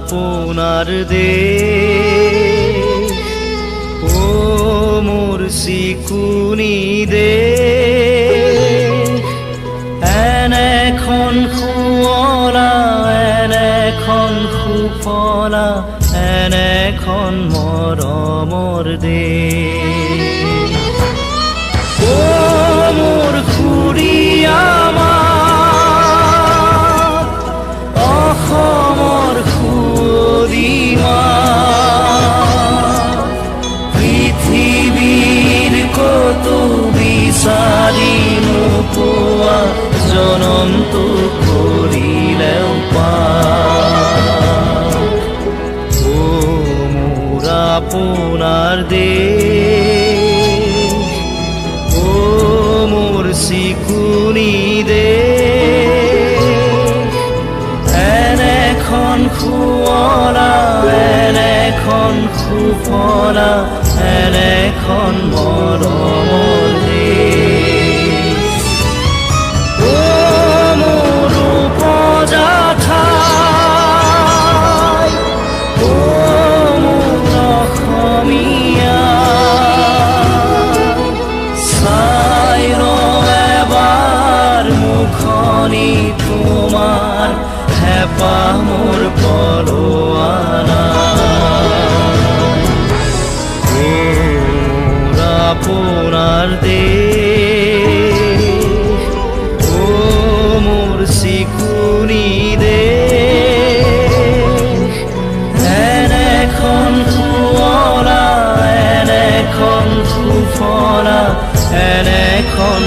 আপোনাৰ দেশ, অ মোৰ চিকুনি দেশ। এনেখন শুৱলা, এনেখন সুফলা, এনেখন মৰমৰ দেশ। অ মোৰ খুৰীয়া মাত, অসমৰ সুঁৱৰী মাত, পৃথিৱীৰ ক'তো বিচাৰি নোপোৱা জনমটো কৰিলেও পাৰ। অ মোৰ আপোনাৰ দেশ, অ মোৰ চিকুনি দেশ। এনেখন শুৱলা, এনেখন সুফলা, এনেখন মৰমৰ দেশ। অ মোৰ উপজা ঠাই, অ মোৰ অসমীয়া, চাই ৰ এবাৰ মুখনি তোমাৰ, হেঁপাহ মোৰ পলোৱা নাই। অ মোৰ আপোনাৰ দেশ, অ মোৰ চিকুনি দেশ। এনেখন শুৱলা, এনেখন সুফলা, এনেখন